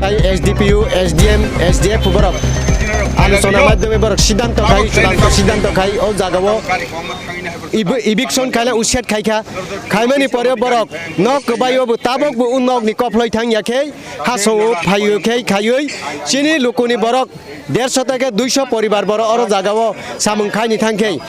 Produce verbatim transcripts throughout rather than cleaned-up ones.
Tei S D P O, S D M, S D F borok alochona madhyome borok siddhanto khai, chudangto siddhanto khai o jagao ev-, eviction khaila uset khaikha. Khaimani pore borok nok kwbaio bo tabok bo o nokni koploi thangya khe hasao phaiyo khe khaiwi chini lukuni borok derso theke duiso poribar borok oro jagao samung khaini thangkhe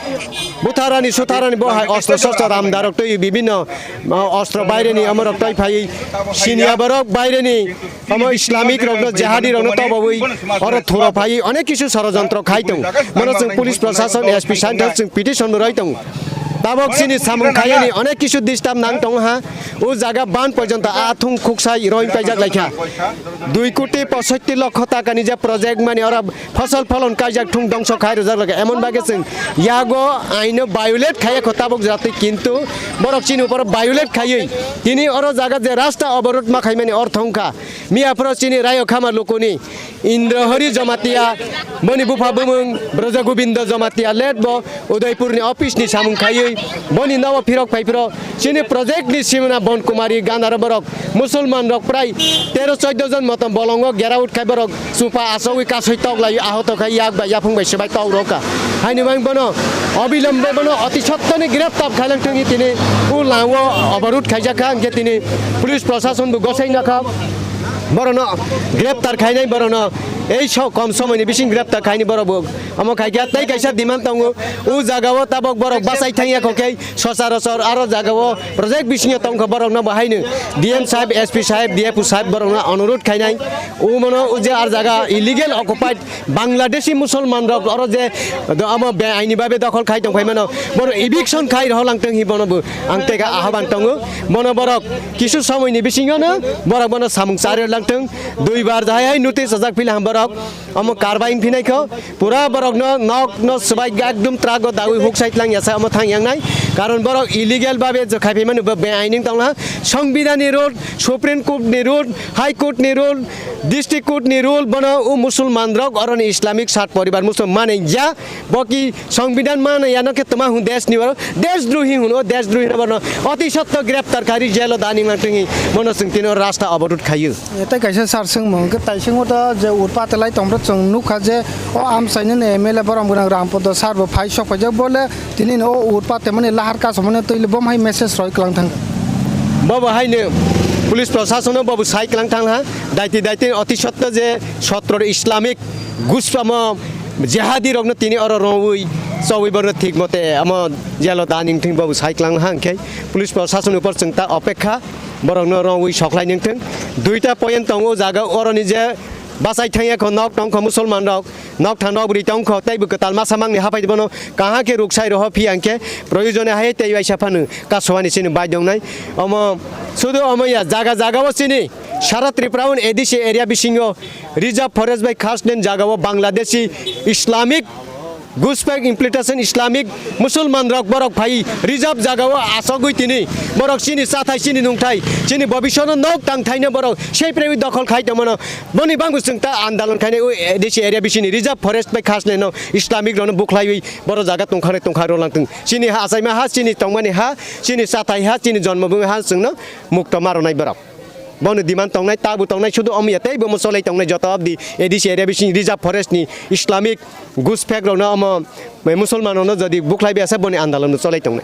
butharani sutharani bo hai ostro sostro ramdarok twi bibinno, uh, ostro baireni amorok twi phaiwi siniya borok baireni omo Islamic rokno, jihadi rokno tobawi oro thuro phaiwi onek kisu sorojontro khai tongo. Mono chwng police prosason, S P side thang chwng petition bo roi tongo. Tabok chini samung khaiyani onek kisu disturb nang tongo ha. O jaga ban porjonto a thung khuksai roing paijak laikha. Dui koti posotti lokho takani je project mani oro fosol pholon kaijak thung dongso khai rwjak laikha. Emon bagwi chwng yago aino violate khaiya kho tabok jatwi, kintu borok chini uporo violate khaiwi tini oro jaga je rasta oborot ma khaimani ortho wngkha. Miya phoro chini Rayo Khama lukuni Indrohori Jamatia, boni bupha bumung Braja Gobindo Jamatia, let bo Udaipurni office ni samung khaiwi boni nobo phirok phai phiro chini project ni simna Bon Kumari Gandhar borok Musulman rok prai tero choddo jon motom bolongo gera ut khai borok chupa asogwi kasoi tok lai ahoto khai yak bai yaphung bai swbai tok rokha. Haini mang bono obilombo bono oti sottoni greptar khailang thungwi tini o lango oborut khaijak kha, hwnkhe tini police prosason bo gosai nakha. Borokno greptar khainai, borokno ei so-, kom somoini bising greptar khaini borok bo. Omo khaikha tei kaisa demand tongo, o jagao tabok borok bachai thangya kho khe sochar sochar aro jagao project bisingo tongkha borokno bo haino D M saheb, S P saheb, D F O saheb borokno onurut khainai. O mono o je ar jaga illegal occupied Bangladeshi Musulman rok oro je do-, amo be aini babe dokhol khai tong phai mano, bono eviction khai rohor lang tong hi bono bo ang tega ahoban tongo. Bono borok kisu somoini bisingo no borok bono samung chari lang tong, dui bar jahai hai notice ajak phila ham borok omo karbai wng phinai kho, pura borok no nok no swbai ekdom truck o dawi huk side lang yasa omo thang yang nai, karon borok illegal babe je khai phai mano bo be aini tong ha, Songbidan ni rule, Supreme Court ni rule, High Court ni rule, District Court ni rule bono o Musulman rok oroni Islamic sat poribar Musulman mane ya, bo ki Songbidan mane ya no khe toma hwn desh ni oro, desh drohi hwn o, desh drohi no bono oti sotto greptar kari jelo dani mang tenghi bono chwng tino rasta oborut khayu. Tei kaisa sar swngmung khe tai swngo ta je urpa telai tongphro chwng nukha je o amchaini M L A borom gwnang Rampodo sar bo phai sok phaijak bole tini no o urpa temani lahar kasomani twi le bom hai message roi klang thang. Bobo haino police prosasono bobo sai klang thang ha, daiti daiti oti sotto je sotro Islamic guspamo jihadi rokno tini oro rongwi chobwi borno thik mote amo jelo da ning thing bobo sai klang ha, hwnkhe police prosason upor chwng ta opekha borokno rongwi soklai ning thing. Duita point tongo jaga oroni je bachai thangya kho nok tong kho Musulman rok. Nok thang rok bwrwi tong kho, tei bo kwtal masa mangni haphai bono kaham khe ruk sai roho phi ang khe proyojone hai tei waisa phano kasowani chini bai dongnai. Omo sudu omo ya jaga jaga o chini sara Tripura un A D C area bisingo reserve forest bai khas nen jaga o Bangladeshi Islamic Guspek implementation Islamic Musulman rok borok phai reserve jaga o asogwi tini borok chini chathai chini nungthai chini bobishono nok tang thaino borok sei prewi dokhol khai tongmano. Boni bangbo chwng ta andalon khainai o A D C area bisini reserve forest bai khasle no Islamic rokno bukhlaiwi boro jaga tongkha tongkha rolang tong. Chini ha achaima ha, chini tongmani ha, chini chathai ha, chini jonmobhumi ha chwngno mukto ma rwnai borok. Bono demand tongnai, tabu tongnai, sudu omiya tei bomo cholai tongnai joto abdi A D C area bisini reserve forest ni Islamic guspek rokno omo Musulman rokno jodi bukhlai biya se boni andalon no cholai tongnai.